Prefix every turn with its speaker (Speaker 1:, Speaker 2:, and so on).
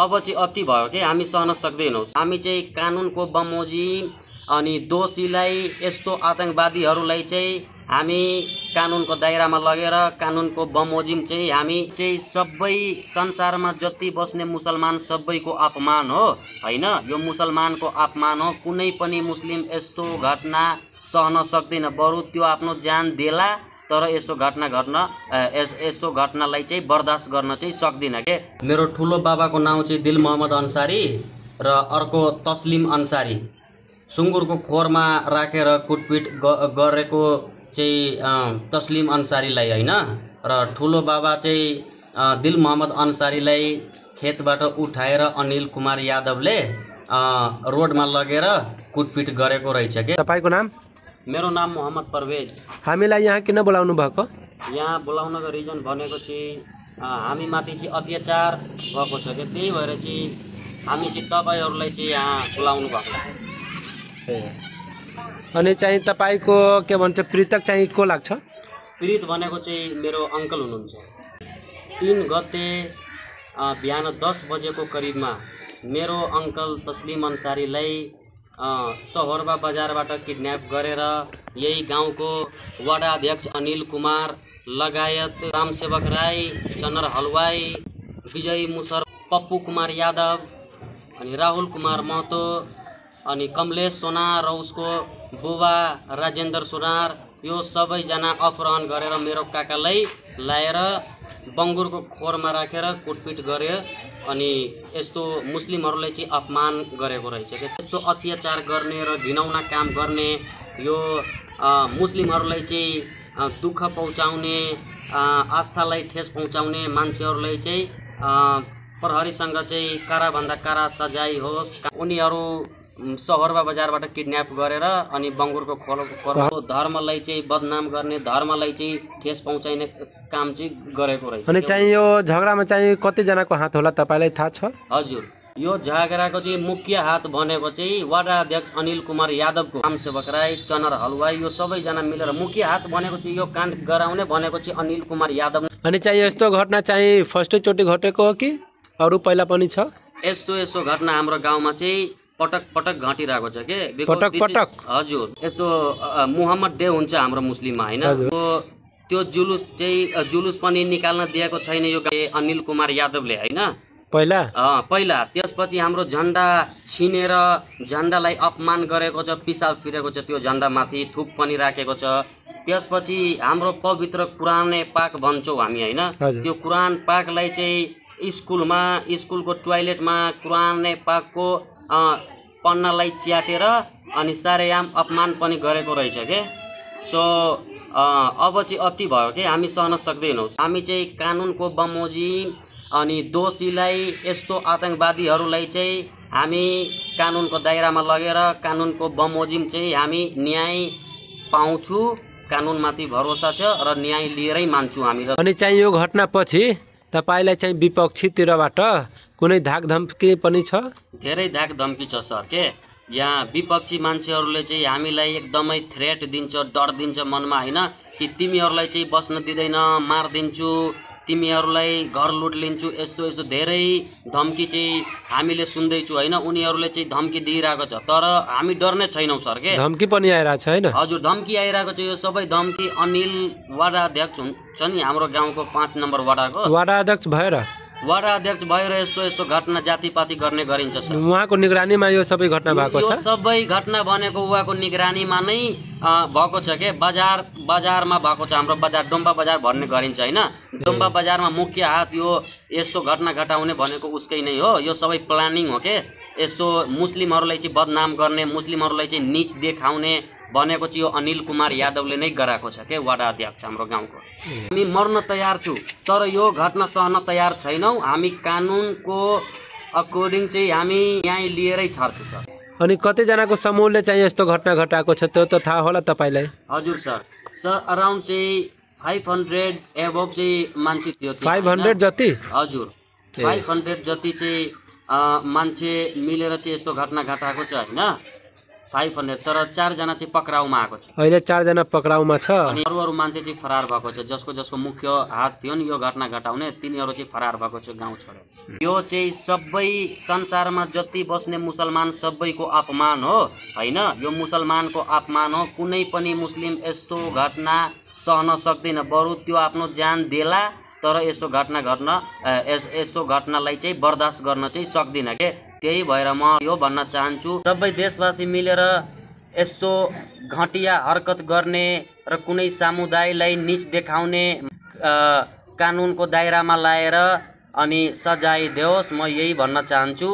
Speaker 1: अब चाहिँ अति भयो कि हामी सहन सक्दैनौँ। हामी चाहिँ कानुनको बमोजिम अनि दोषीलाई यस्तो आतंकवादीहरूलाई चाहिँ हामी कानुनको दायरामा लगेर कानुनको बमोजिम चाहिँ हामी चाहिँ सबै संसारमा जति बस्ने मुसलमान सबैको अपमान हो हैन। यो मुसलमानको अपमान हो। कुनै पनि मुस्लिम यस्तो घटना सहन सक्दैन, बरु त्यो आफ्नो ज्यान देला तर यस्तो घटनालाई चाहिँ बर्दाश्त गर्न चाहिँ सक्दिन के। मेरो ठुलो बाबाको नाउँ चाहिँ दिल मोहम्मद अन्सारी र अर्को तस्लिम अन्सारी। सुँगुरको खोरमा राखेर कुटपिट गरेको चाहिँ तस्लिम अन्सारीलाई हैन, र ठुलो बाबा चाहिँ दिल मोहम्मद अन्सारीलाई खेतबाट उठाएर अनिल कुमार यादवले रोडमा लगेर कुटपिट गरेको रहेछ के।
Speaker 2: तपाईको नाम?
Speaker 1: मेरो नाम मोहम्मद परवेज।
Speaker 2: हामीलाई यहाँ किन बोलाउनु भएको?
Speaker 1: यहाँ बोलाउनको रिजन भनेको चाहिँ हामी माथि चाहिँ अत्याचार भएको छ के, त्यही भएर चाहिँ हामी चाहिँ तपाईहरुलाई चाहिँ यहाँ बोलाउनु भएको।
Speaker 2: अनि चाहिँ तपाईको के भन्छ पीडितक चाहिँ को लाग्छ?
Speaker 1: पीडित भनेको चाहिँ मेरो अंकल हुनुहुन्छ। 3 गते बिहान 10 बजेको करिबमा मेरो अंकल तस्लिम अन्सारीलाई सहोरबा बजारबाट किडन्याप गरेर यही गाउँको वडा अध्यक्ष अनिल कुमार लगायत रामसेवक राई, चनर हलवाई, विजय मुसर, पप्पू कुमार यादव अनि राहुल कुमार महतो अनि कमलेश सोनार र उसको बुबा राजेन्द्र सोनार, यो सबैजना अपहरण गरेर मेरो काकालाई लाएर बंगुरको खोरमा राखेर कुटपिट गर्यो अनि यस्तो मुस्लिमहरुलाई चाहिँ अपमान गरेको रहेछ के। यस्तो अत्याचार गर्ने र घिनौना काम गर्ने, यो मुस्लिमहरुलाई चाहिँ दुःख पहुँचाउने, आस्थालाई ठेस पहुँचाउने मान्छेहरुलाई चाहिँ प्रहरीसँग चाहिँ काराभन्दा कारा सजाय होस्। उनीहरु सहरबा बजारबाट किडन्याप गरेर अनि बंगुरको खोरको धर्मलाई चाहिँ बदनाम गर्ने, धर्मलाई चाहिँ ठेस पहुँचाउने काम चाहिँ गरेको रहेछ।
Speaker 2: अनि चाहिँ यो झगडामा चाहिँ कति जनाको हात होला तपाईलाई थाहा छ?
Speaker 1: हजुर, यो झगडाको चाहिँ मुख्य हात भनेको चाहिँ वडा अध्यक्ष अनिल कुमार यादवको, रामसेवक राई, चनर हलवाई, यो सबैजना मिलेर मुख्य हात भनेको चाहिँ यो काण्ड गराउने भनेको चाहिँ अनिल कुमार यादव।
Speaker 2: अनि चाहिँ यस्तो घटना चाहिँ फर्स्ट चोटि घटेको हो कि अरु पहिला पनि छ?
Speaker 1: यस्तो घटना हाम्रो गाउँमा चाहिँ पटक पटक घटिरहेको छ के।
Speaker 2: पटक?
Speaker 1: हजुर, यस्तो मोहम्मद डे हुन्छ हाम्रो मुस्लिममा हैन, त्यो जुलुस पनि निकाल्न दिएको छैन यो अनिल कुमार यादवले हैन पहिला। त्यसपछि हाम्रो झण्डा छिनेर झण्डालाई अपमान गरेको छ, पिसाब फिरेको छ, त्यो झण्डा माथि थुक पनि राखेको छ। त्यसपछि हाम्रो पवित्र कुरान पाक भन्छौँ हामी हैन, त्यो कुरान पाकलाई चाहिँ स्कुलको टोयलेटमा कुरान पाकको पन्नालाई च्याटेर अनि सारेआम अपमान पनि गरेको रहेछ के। सो अब चाहिँ अति भयो कि हामी सहन सक्दैनौँ। हामी चाहिँ कानुनको बमोजिम अनि दोषीलाई यस्तो आतंकवादीहरूलाई चाहिँ हामी कानुनको दायरामा लगेर कानुनको बमोजिम चाहिँ हामी न्याय पाउँछु। कानुनमाथि भरोसा छ र न्याय लिएरै मान्छु हामी।
Speaker 2: अनि चाहिँ यो घटनापछि तपाईलाई चाहिँ विपक्षीतिरबाट कुनै धाकधम्की पनि छ?
Speaker 1: धेरै धाकधम्की छ सर के। यहाँ विपक्षी मान्छेहरूले चाहिँ हामीलाई एकदमै थ्रेट दिन्छ, डर दिन्छ मनमा हैन, कि तिमीहरूलाई चाहिँ बस्न दिँदैन, मार्दिन्छु, तिमीहरूलाई घर लुट लिन्छु, यस्तो धेरै धम्की चाहिँ हामीले सुन्दैछु हैन। उनीहरूले चाहिँ धम्की दिइरहेको छ तर हामी डर्ने छैनौं सर के।
Speaker 2: धम्की पनि आइरहेको छ हैन?
Speaker 1: हजुर, धम्की आइरहेको छ। यो सबै धम्की अनिल वडा अध्यक्ष हुन्छ नि हाम्रो गाउँको 5 नम्बर वडाको
Speaker 2: वडा अध्यक्ष भएर यस्तो घटना जातिपाती गर्ने गरिन्छ सर। उहाँको निगरानीमा यो सबै घटना भएको छ?
Speaker 1: यो सबै घटना भनेको उहाँको निगरानीमा नै भएको छ के। बजारमा भएको छ, हाम्रो बजार डोम्बा बजार भन्ने गरिन्छ हैन। डोम्बा बजारमा मुख्य हात यो यस्तो घटना घटाउने भनेको उसकै नै हो। यो सबै प्लानिङ हो के। यस्तो मुस्लिमहरूलाई चाहिँ बदनाम गर्ने, मुस्लिमहरूलाई चाहिँ नीच देखाउने भनेको चाहिँ यो अनिल कुमार यादवले नै गराएको छ के, वडा अध्यक्ष हाम्रो गाउँको। हामी मर्न तयार छु तर यो घटना सहन तयार छैनौं। हामी कानुनको अकर्डिङ चाहिँ हामी न्याय लिएरै छाड्छु सर।
Speaker 2: अनि कति जनाको समूहले चाहिँ यस्तो घटना घटाएको छ त्यो त थाहा होला तपाईलाई?
Speaker 1: हजुर सर अराउन्ड चाहिँ 500 एबोभ चाहिँ मान्छे थियो।
Speaker 2: 500 जति?
Speaker 1: हजुर, 500 जति चाहिँ मान्छे मिलेर चाहिँ यस्तो घटना घटाएको छ हैन। 500 तर 4 जना चाहिँ पक्राउमा आएको छ
Speaker 2: अहिले 4 जना पक्राउमा छ।
Speaker 1: अनि अरू मान्छे चाहिँ फरार भएको छ जसको जसको मुख्य हात थियो नि यो घटना घटाउने तिनीहरू चाहिँ फरार भएको छ गाउँ छोडेर। यो चाहिँ सबै संसारमा जति बस्ने मुसलमान सबैको अपमान हो हैन, यो मुसलमानको अपमान हो। कुनै पनि मुस्लिम यस्तो घटना सहन सक्दैन, बरु त्यो आफ्नो ज्यान देला तर यस्तो घटना यस्तो घटनालाई चाहिँ बर्दाश्त गर्न चाहिँ सक्दिन के। त्यही भएर म यो भन्न चाहन्छु सबै देशवासी मिलेर यस्तो घटिया हरकत गर्ने र कुनै समुदायलाई नीच देखाउने कानुनको दायरामा ल्याएर अनि सजाय देओस्, म यही भन्न चाहन्छु।